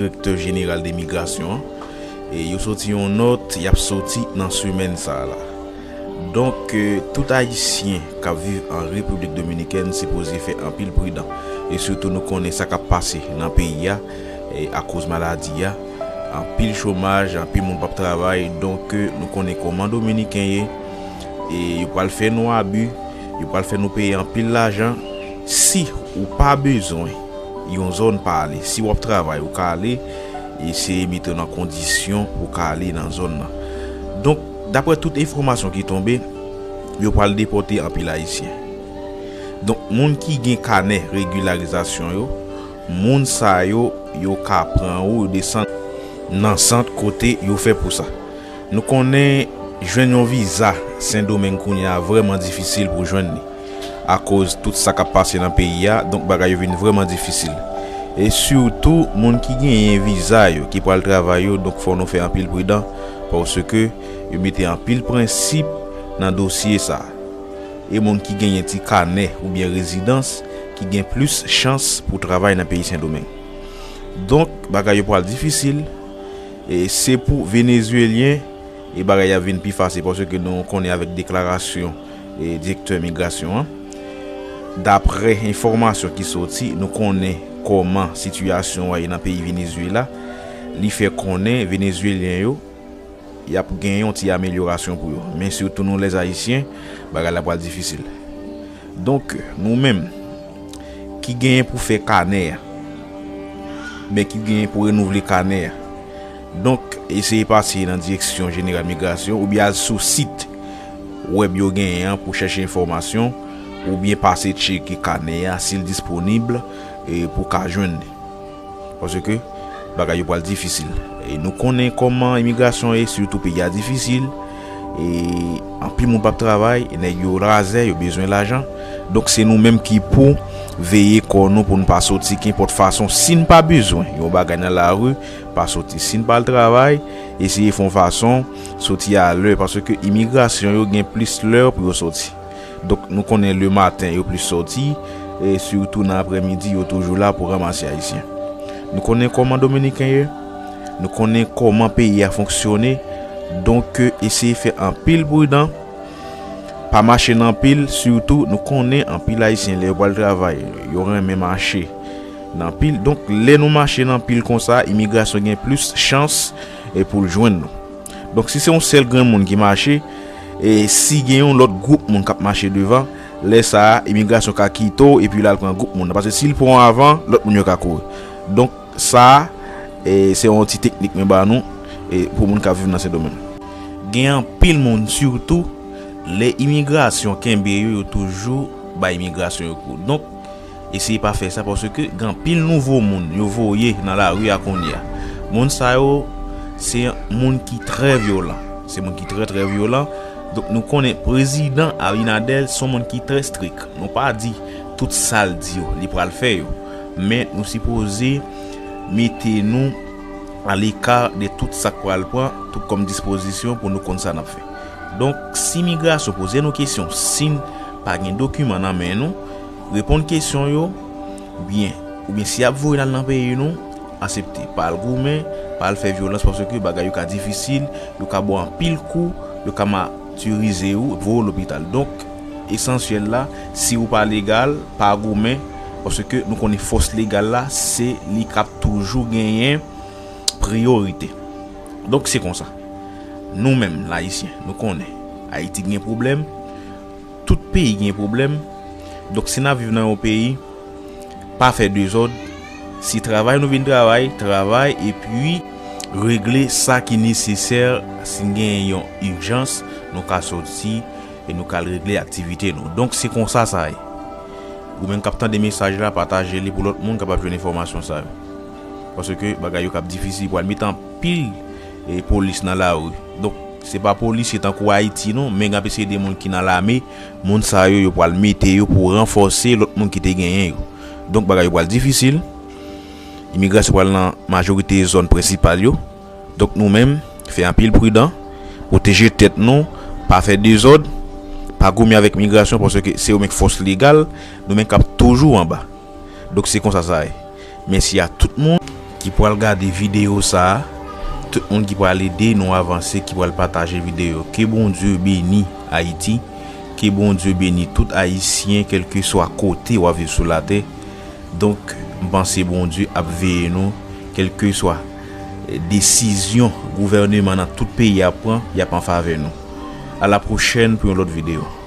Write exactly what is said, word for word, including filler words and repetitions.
direktè jeneral de migrasyon an, e yo soti yon nòt, y ap soti nan semèn sa a la. Donk, eh, tout Ayisyen k ap viv an Repiblik Dominikèn sipoze fè anpil pridan. E sitou nou konnen sa k ap pase nan peyi a, eh, akoz maladi a. Anpil chomaj, anpil moun p ap travay. Donk, eh, nou konnen kòman Dominiken ye. E yo pral fè nou abi, yo pral fè nou peye anpil lajan. Si ou pa bezwen yon zòn pa ale, si w ap travay, ou ka ale, eseye mete w nan kondisyon pou w ka ale nan zòn nan. Donk, daprè tout enfòmasyon ki tonbe, yo pral depòte anpil Ayisyen. Donk, moun ki gen kanè regilarizasyon yo, moun sa yo, yo ka pran ou, yo desann nan sant kote yo fè pou sa. Nou konnen jwenn yon viza Sendomeng kounye a vrèman difisil pou jwenn li. Akoz tout sa k ap pase nan peyi a, donk bagay yo vin vrèman difisil. E sitou, moun ki genyen viza yo, ki pral travay yo, donk fò nou fè anpil pridan, paske yo mete anpil prensip nan dosye sa a. E moun ki genyen ti kanè oubyen rezidans ki gen plis chans pou travay nan peyi Sendomeng. Donk, bagay yo pral difisil. E se pou Venezuelyen, e bagay ap vin pi fasil, paske nou konnen avèk deklarasyon, e, direktè migrasyon an. Daprè enfòmasyon ki soti, nou konnen kòman sitiyasyon an ye nan peyi Venezuela. Li fè konnen Venezuelyen yo, y ap gen yon ti amelyorasyon pou yo. Men sitou nou lèzayisyen, bagay la pral difisil. Donk, nou menm, ki genyen pou fè kanè a, men ki genyen pou renouvle kanè a. Donk, eseye pase nan direksyon jeneral migrasyon oubyen al sou sit wèb yo genyen an pou chèche enfòmasyon oubyen pase tcheke kanè a si l disponib, e, pou w ka jwenn li. Paske bagay yo pral difisil. E nou konnen kòman imigrasyon ye, sitou peyi a difisil. E anpil moun p ap travay, e nèg yo razè, yo bezwen lajan. Donk, se nou menm ki pou veye kò nou pou n pa soti kenpòt fason. Si n pa bezwen yon bagay nan lari, pa soti. Si n pa al travay, eseye fè yon fason soti alè, paske imigrasyon yo gen plis lè pou yo soti. Donk, nou konnen lematen yo plis soti, e sitou nan aprèmidi, yo toujou la pou ranmase Ayisyen. Nou konnen kòman Dominiken ye, nou konnen kòman peyi a fonksyone, donk, eseye fè anpil pridan, pa mache nan pil, sitou nou konnen anpil Ayisyen lè yo pral travay, yo renmen mache nan pil. Donk, lè nou mache nan pil konsa, imigrasyon gen plis chans, e, pou l jwenn nou. Donk, si se yon sèl grenn moun ki mache, e si gen yon lòt gwoup moun k ap mache devan, lè sa a, imigrasyon ka kite w epi l al pran gwoup moun nan. Paske si l pran w avan, lòt moun yo ka kouri. Donk, sa a, e, se yon ti teknik mwen ba nou, e, pou moun k ap viv nan Sendomeng. Gen anpil moun, sitou, lè imigrasyon kenbe yo, yo toujou bay imigrasyon yo kou. Donk, eseye pa fè sa, paske gen anpil nouvo moun yo voye nan lari a kounye a. Moun sa yo, se moun ki trè vyolan. Se moun ki trè, trè vyolan. Donk, nou konnen prezidan Abinader se yon moun ki trè strik. Nou pa di tout sa l di yo, li pral fè yo. Men nou sipoze mete nou aleka de tout sa k pral pran, tout kòm dispozisyon pou nou konn sa n ap fè. Donk, si migrasyon poze nou kesyon, si n pa gen dokiman nan men nou, reponn kesyon yo byen. Oubyen si y ap voye n al nan peyi nou, aksepte. Pa al goumen, pa al fè vyolans, paske bagay yo ka difisil, yo ka ba w anpil kou, yo ka matirize w, voye w lopital. Donk, esansyèl la, si ou pa legal, pa goumen, paske nou konnen fòs legal la, se li k ap toujou genyen priyorite. Donk, se konsa. Nou menm, Ayisyen, nou konnen Ayiti gen pwoblèm, tout peyi gen pwoblèm. Donk, si n ap viv nan yon peyi, pa fè dezòd. Si travay nou vin travay, travay, epi regle sa ki nesesè. Si n gen yon ijans, nou ka soti e nou ka al regle aktivite nou. Donk, se konsa sa ye. Ou menm k ap tande mesaj la, pataje li pou lòt moun kapab jwenn enfòmasyon sa yo. Paske bagay yo k ap difisil, pral met anpil, e, polis nan lari. Donk, se pa polisye tankou Ayiti non, men gen anpil se de moun ki nan lame. Moun sa yo, yo pral mete yo pou ranfòse lòt moun ki te genyen yo. Donk, bagay yo pral difisil. Imigrasyon pral nan majorite zòn prensipal yo. Donk, nou menm, fè anpil pridan, pwoteje tèt nou, pa fè dezòd, pa goumen avèk migrasyon, paske se yo menm k fòs legal, nou menm k ap toujou anba. Donk, se konsa sa ye. Mèsi a tout moun. ki pral gade videyo sa a, tout moun ki pral ede nou avanse, ki pral pataje videyo. Ke Bondye beni Ayiti, ke Bondye beni tout Ayisyen, kèlkeswa kote w ap viv sou latè. Donk, m panse Bondye ap veye nou, kèlkeswa desizyon gouvèneman nan tout peyi a pran, y ap an favè nou. A la pwochèn pou yon lòt videyo.